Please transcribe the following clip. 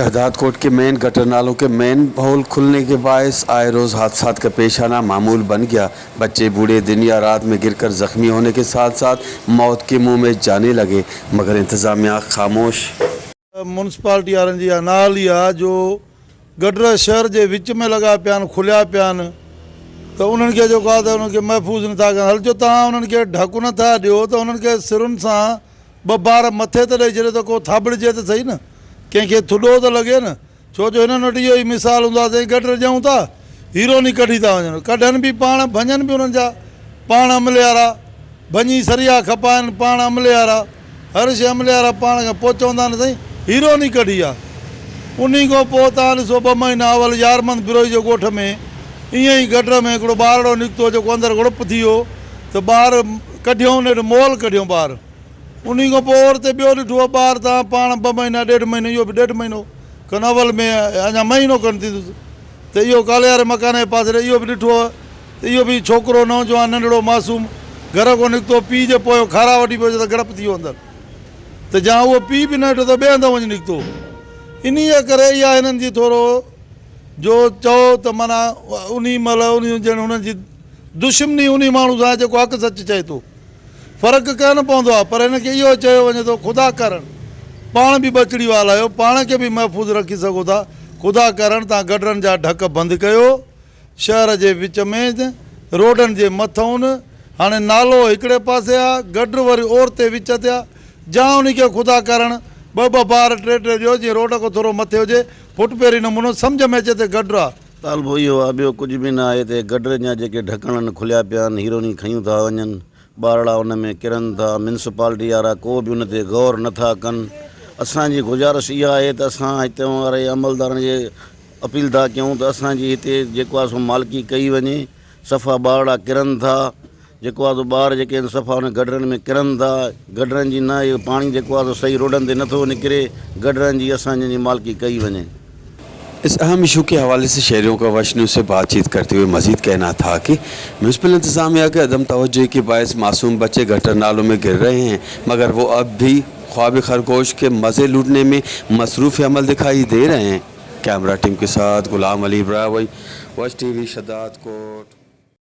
शहजादकोट के main gutter नालों के मेन होल खुलने के बायस आए रोज़ हादसात का पेश आना मामूल बन गया। बच्चे बूढ़े दिन या रात में गिरकर ज़ख्मी होने के साथ साथ मौत के मुंह में जाने लगे, मगर इंतज़ामिया खामोश। म्युनिसिपालिटी वारनि जी इहा नाअहली आहे जो गडर शहर जे विच में लॻा पिया आहिनि, खुलिया पिया आहिनि त उन्हनि खे जेको आहे त उन्हनि खे महफ़ूज़ नथा कनि। हल जो तव्हां उन्हनि खे ढक नथा ॾियो त उन्हनि खे सिरुनि सां ॿ बार मथे त ॾेई छॾियो त को थाबड़िजे त सही न, कंहिंखे थुॾो त लॻे न। छो जो हिननि वटि इहो ई मिसाल हूंदो आहे, साईं गडर ॾियूं था, हीरोनी कढी था वञनि, कढनि बि पाण, भञनि बि उन्हनि जा पाण अमले वारा, भञी सरिया खपाइनि पाण अमले वारा, हर शइ अमले वारा पाण खां। पोइ चवंदा आहिनि साईं हीरोनी कढी आहे। उन्ही खां पोइ तव्हां ॾिसो ॿ महीना अवल यारमंद बिरोही जे ॻोठ में ईअं ई गटर में हिकिड़ो ॿारड़ो निकितो, जेको अंदरि गुड़प थी वियो त ॿार कढियऊं, नेठि मोल कढियऊं ॿार। उन्ही खां पोइ और ते ॿियो ॾिठो आहे ॿार तव्हां पाण ॿ महीना ॾेढ महीनो, इहो बि ॾेढ महीनो खनि अवल में अञा महीनो खनि थींदुसि त इहो काले वारे मकान जे पासे इहो बि ॾिठो आहे त इहो बि छोकिरो नौजवान नंढड़ो मासूम घर खां निकितो, पीउ जे पोयां खारा वठी पियो अचे त गड़प थी वियो अंदरि, त जा उहो पीउ बि न ॾिठो त ॿिए हंधि वञी निकितो। इन्हीअ करे इहा हिननि जी थोरो जो चओ त माना उन्ही महिल उन्ही ॼण हुननि जी दुश्मनी उन्ही माण्हू सां जेको हक़ सच चए थो, फ़र्क़ु कान पवंदो आहे। पर हिन खे इहो चयो वञे थो ख़ुदा करण पाण बि बचड़ी वाला आहियो, पाण खे बि महफ़ूज़ रखी सघो था, ख़ुदा करण तव्हां गडरनि जा ढक बंदि कयो। शहर जे विच में रोडनि जे मथां हाणे नालो हिकिड़े पासे आहे, गडर वरी और ते विच ते आहे, जा उन खे ख़ुदा करण ॿ ॿ बार टे टे ॾियो, जीअं रोड खां थोरो मथे हुजे, फुट पेरी नमूनो सम्झ में अचे त गडर आहे। तालबो इहो आहे, ॿियो कुझु बि न आहे। हिते गडरनि जा जेके ढकण आहिनि खुलिया पिया आहिनि, हीरोनी खयूं था वञनि, ॿारड़ा उन में किरनि था, म्युनिसिपालिटी वारा को बि उन ते गौर नथा कनि। असांजी गुज़ारिश इहा आहे त असां हिते वारे अमलदारनि खे अपील था कयूं त असांजी हिते जेको आहे सो मालिकी कई वञे। सफ़ा ॿारड़ा किरनि था, जेको आहे सो ॿार जेके आहिनि सफ़ा उन गडरनि में किरनि था। गडरनि जी न इहो पाणी जेको आहे सो सही रोडनि ते नथो निकिरे, गडरनि जी असांजी मालिकी कई वञे। इस अहम इशू के हवाले से शहरियों का वश न्यूज़ से बातचीत करते हुए मजीद कहना था कि म्यूनसिपल इंतज़ामिया के अदम तवज्जो के बायस मासूम बच्चे गटर नालों में गिर रहे हैं, मगर वो अब भी ख्वाब खरगोश के मज़े लूटने में मसरूफ़ अमल दिखाई दे रहे हैं। कैमरा टीम के साथ गुलाम अली ब्रावई, वश टीवी, शहजादकोट।